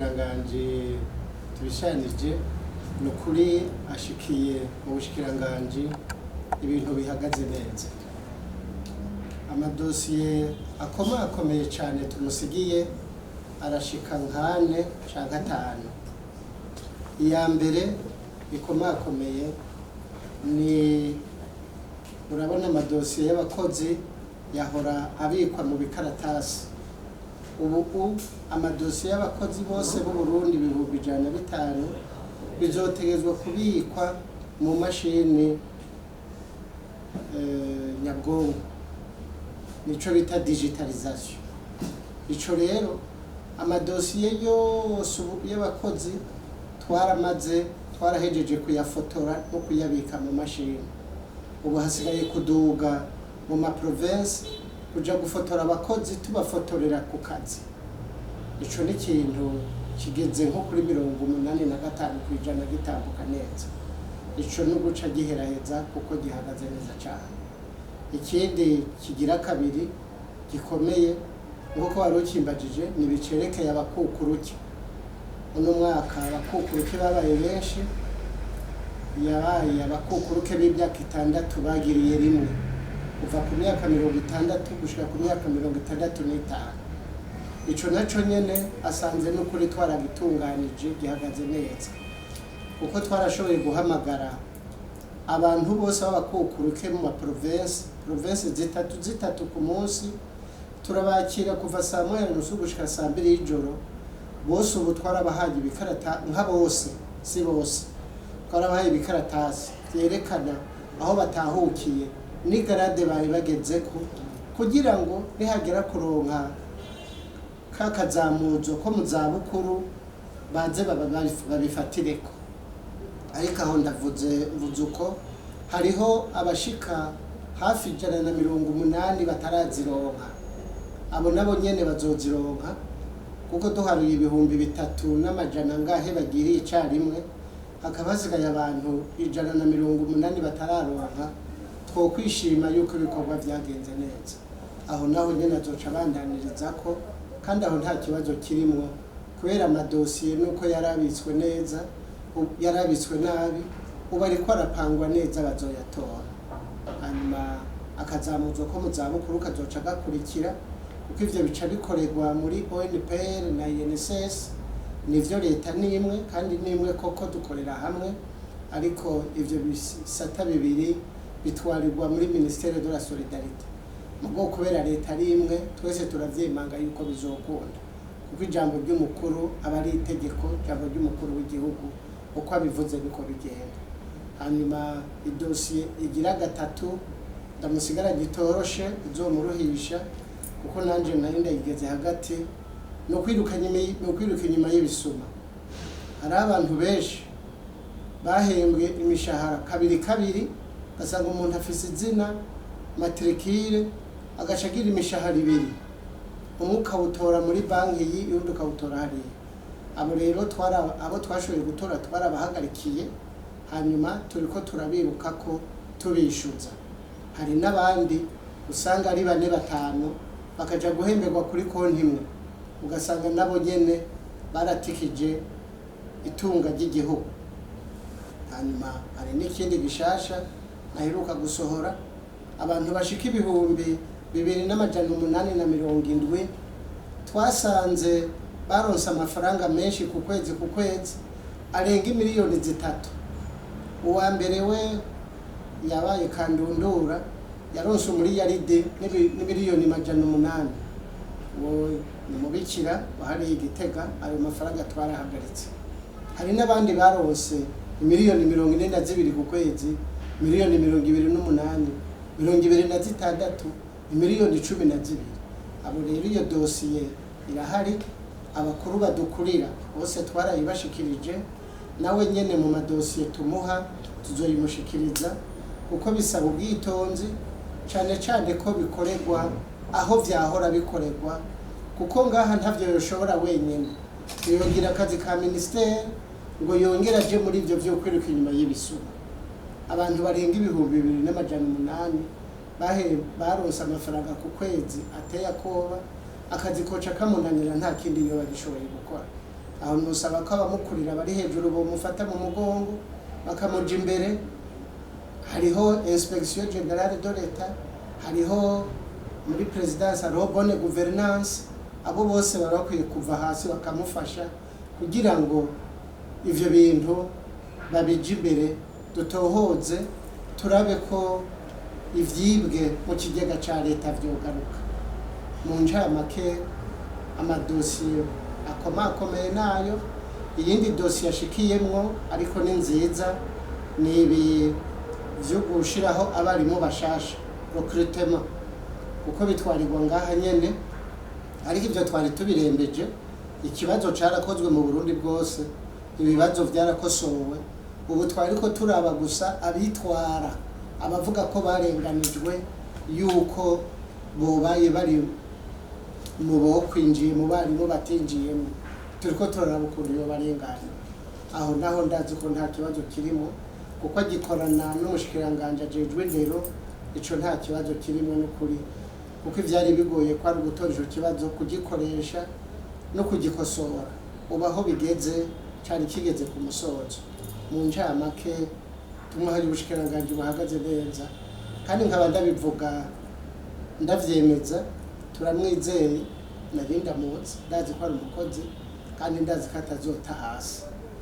Umushikiranganji tubishanije ni ukuri ashikiye mu bushikiranganji ibintu bihagaze neza. Amadosiye akomakomeye cane tumusigiye arashika nkane canke atanu. Iya mbere ikomakomeye ni urabona amadosiye y'abakozi yahora abikwa mu bikaratasi. Ubu amadosiye y'abakozi bose b'Uburundi 105,000 bizotegerezwa kubikwa mu mashini nyabwonko, nico bita digitalisation. Ico rero amadosiye yose ubu y'abakozi twaramaze, twarahejeje kuyafotora no kuyabika mu mashini. Ubu hasigaye kuduga mu ma province kuja gufotora abakozi, tubafotorera ku kazi. Ico ni ikintu kigeze nko kuri 85% gitambuka neza. Ico ni uguca giheraheza kuko gihagaze neza cane. Ikindi kigira kabiri gikomeye, nk'uko wari ukimbajije, ni bicerekeye abakukuruke. Uno mwaka abakukuruke babaye benshi, yabaye abakukuruke b'imyaka 6 bagiriye rimwe, kuva ku myaka 60 gushika ku myaka 65. Ico naco nyene asanze n'ukuri twaragitunganije, gihagaze neza, kuko twarashoboye guhamagara abantu bose b'abakukuruke mu ma province, province zitatu zitatu ku munsi, turabakira kuva saa 1:30 gushika saa 2 y'ijoro. Bose ubu twarabahaye ibikarata, nka bose, si bose, twarabahaye ibikaratasi vyerekana aho batahukiye n'igarade bari bagezeko, kugira ngo nihagera kuronka ka kazamuzo ko mu zabukuru baze babifatireko. Ariko aho ndavuze mvuze uko, hariho abashika hafi 180 batarazironka. Abo nabo nyene bazozironka, kuko duharuye 3,100 angahe bagiriye icarimwe, hakaba hasigaye abantu 180 batararonka. Twokwishima yuko ibikorwa vyagenze neza. Aho naho nyene azoca abandanyirizako, kandi aho nta kibazo kirimwo, kubera amadosiye nuko yarabitswe neza, yarabitswe nabi, ubu ariko arapangwa neza, bazoyatora. Hanyuma akazamuzo ko mu zabukuru kazoca gakurikira, kuko ivyo bica bikorerwa muri ONPR na INSS. Nivyo, leta ni imwe kandi ni imwe koko, dukorera hamwe, ariko ivyo bisata bibiri bitwarirwa muri ministère de la solidarité. Mugo kubera leta ari imwe, twese turavyemanga yuko bizokunda, kuko ijambo ry'umukuru aba ari itegeko, ijambo ry'umukuru w'igihugu uko abivuze niko bigenda. Hanyuma idosiye igira gatatu ndamusigara gitoroshe, izomuruhisha, kuko nanje nari ndayigeze hagati, ni ukwiruka inyuma y'ibisuma. Hari abantu benshi bahembwe imishahara kabiri kabiri, ugasanga umuntu afise izina matricule agaca agira imishahara ibiri, umwe ukawutora muri banki iyi, uwundi ukawutora hariya. Abo rero abo twashoboye gutora twarabahagarikiye, hanyuma turiko turabiruka ko tubishuza. Hari n'abandi usanga ari bane batanu bakaja guhemberwa kuri konti imwe, ugasanga nabo nyene baratikije itunga ry'igihugu. Hanyuma hari n'ikindi gishasha naheruka gusohora, abantu bashika 2870 twasanze baronse amafaranga menshi ku kwezi ku kwezi arenga 3 miliyoni. Uwa mbere we yabaye kandundura, yaronse umuriyaride n'800 miliyoni. Uwo ni umubikira wahariye Igitega, ayo mafaranga twarahagaritse. Hari n'abandi baronse 42 miliyoni ku kwezi, 28 miliyoni, 26, 12 miliyoni. Abo rero iyo dosiye irahari, abakuru badukurira bose twarayibashikirije, nawe nyene mu madosiye tumuha tuzoyimushikiriza, kuko bisaba ubwitonzi cane cane ko bikorerwa aho vyahora bikorerwa, kuko ngaha ntavyo yoshobora wenyene. Yogira akazi ka ministère ngo yongere aje muri ivyo vyo kwiruka inyuma y'ibisuma. Abantu barenga 2800 baronse amafaranga ku kwezi ateye akoba, akazi koca kamunanira, nta kindi yoba gishoboye gukora. Aho nusaba ko abamukurira bari hejuru bomufata mu mugongo bakamuja imbere. Hariho Inspection Générale de l'État, hariho muri présidence, hariho bonne gouvernance. Abo bose baba bakwiye kuva hasi bakamufasha kugira ngo ivyo bintu babije imbere, dutohoze turabe ko ivyibwe mu kigega ca leta vyogaruka. Mu ncamake, amadosiye akomakomeye nayo. Iyindi dosiye yashikiyemwo ariko ni nziza, ni ibi vyo gushiraho abarimu bashasha, recrutement, kuko bitwarirwa ngaha nyene. Ariko ivyo twari tubirembeje, ikibazo carakozwe mu Burundi bwose, ibibazo vyarakosowe. Ubu twariko turaba gusa abitwara, abavuga ko barenganijwe yuko bobaye bari mu bokwinjiye mu barimu batinjiyemo. Turiko turaraba ukuntu yobarengana. Aho naho ndazi ko nta kibazo kirimo, kuko agikorana n'umushikiranganji ajejwe indero. Ico nta kibazo kirimo n'ukuri, kuko ivyari bigoye ko ari ugutora ico kibazo, kugikoresha no kugikosora. Ubu aho bigeze, cari kigeze ku musozo. Mu ncamake, tumuhaye ubushikiranganji buhagaze neza, kandi nkaba ndabivuga ndavyemeza, turamwizeye. Nari ndamuzi, ndazi ko ari umukozi kandi ndazi ko atazota hasi.